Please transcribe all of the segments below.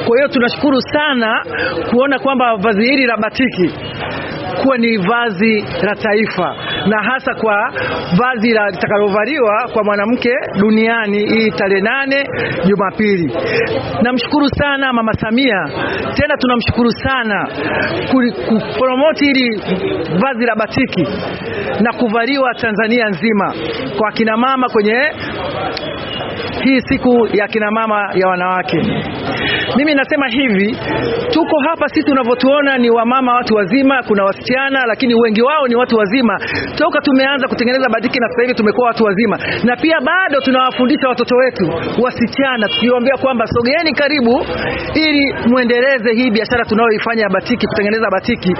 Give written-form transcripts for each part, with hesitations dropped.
Kwa hiyo tunashukuru sana kuona kwamba vazi hili la batiki kuwa ni vazi la taifa, na hasa kwa vazi litakalovaliwa kwa mwanamke duniani hii tarehe 8 Jumapili. Namshukuru sana Mama Samia, tena tunamshukuru sana kupromote hili vazi la batiki na kuvaliwa Tanzania nzima kwa kina mama kwenye hii siku ya kina mama ya wanawake. Mimi nasema hivi, tuko hapa sisi tunavyotuona ni wamama watu wazima, kuna wasichana lakini wengi wao ni watu wazima. Toka tumeanza kutengeneza batiki na sasa hivi tumekuwa watu wazima, na pia bado tunawafundisha watoto wetu wasichana, tukiwaambia kwamba sogeeni karibu ili muendeleze hii biashara tunayoifanya ya batiki, kutengeneza batiki.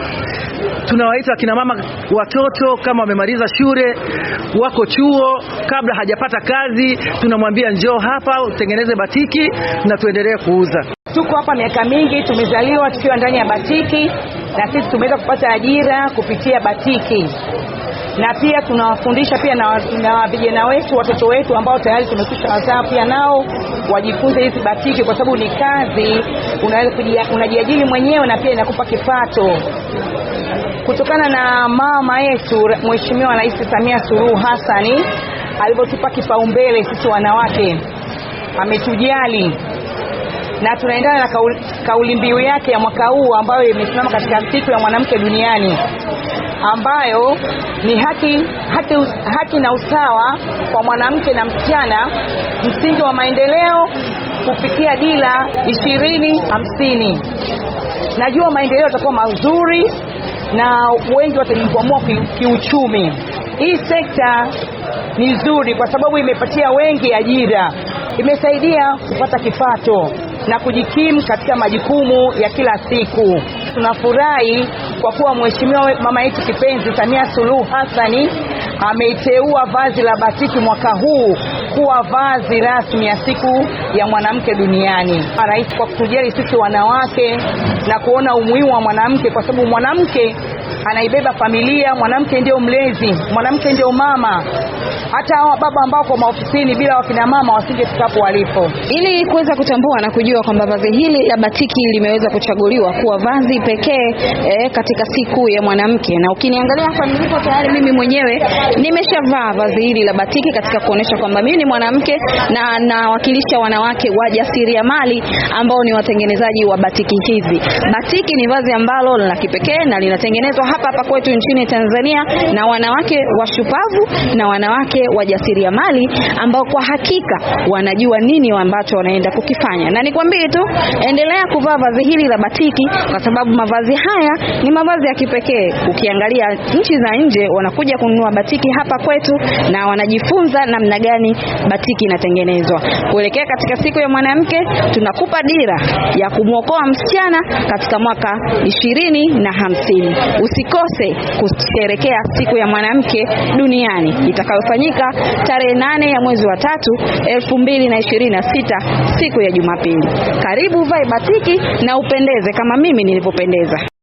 Tunawaita kina mama watoto kama wamemaliza shule, wako chuo, kabla hajapata kazi, tunamwambia njoo hapa utengeneze batiki na tuendelee kuuza. Tuko hapa miaka mingi, tumezaliwa tukiwa ndani ya batiki na sisi tumeweza kupata ajira kupitia batiki, na pia tunawafundisha pia na vijana wetu, watoto wetu ambao tayari tumekwisha wazaa, pia nao wajifunze hizi batiki, kwa sababu ni kazi, unajiajiri mwenyewe na pia inakupa kipato. Kutokana na mama yetu Mheshimiwa Rais Samia Suluhu Hassan alivyotupa kipaumbele sisi wanawake, ametujali na tunaendana na kauli mbiu yake ya mwaka huu ambayo imesimama katika siku ya mwanamke duniani, ambayo ni haki na usawa kwa mwanamke na msichana, msingi wa maendeleo kufikia dira 2050. Najua maendeleo yatakuwa mazuri na wengi watajikwamua kiuchumi. Hii sekta ni nzuri kwa sababu imepatia wengi ajira, imesaidia kupata kipato na kujikimu katika majukumu ya kila siku. Tunafurahi kwa kuwa Mheshimiwa mama yetu kipenzi Samia Suluhu Hassan ameiteua vazi la batiki mwaka huu kuwa vazi rasmi ya siku ya mwanamke duniani. Rais kwa kutujali sisi wanawake na kuona umuhimu wa mwanamke, kwa sababu mwanamke anaibeba familia, mwanamke ndio mlezi, mwanamke ndio mama. Hata hawa baba ambao kwa maofisini bila wakina mama wasingefika hapo walipo. Ili kuweza kutambua na kujua kwamba vazi hili la batiki limeweza kuchaguliwa kuwa vazi pekee katika siku ya mwanamke. Na ukiniangalia hapa nilipo tayari mimi mwenyewe nimeshavaa vazi hili la batiki katika kuonesha kwamba mimi ni mwanamke na nawakilisha wanawake wajasiriamali ambao ni watengenezaji wa batiki hizi. Batiki ni vazi ambalo la kipekee na linatengenezwa hapa hapa kwetu nchini Tanzania na wanawake washupavu na wanawake wajasiriamali ambao kwa hakika wanajua nini ambacho wanaenda kukifanya. Na nikwambie tu, endelea kuvaa vazi hili la batiki kwa sababu mavazi haya ni mavazi ya kipekee. Ukiangalia nchi za nje wanakuja kununua batiki hapa kwetu na wanajifunza namna gani batiki inatengenezwa. Kuelekea katika siku ya mwanamke, tunakupa dira ya kumwokoa msichana katika mwaka 2050. Usikose kusherehekea siku ya mwanamke duniani itakayofanyika tarehe 8 ya mwezi wa 3 2026, siku ya Jumapili. Karibu vae batiki na upendeze kama mimi nilivyopendeza.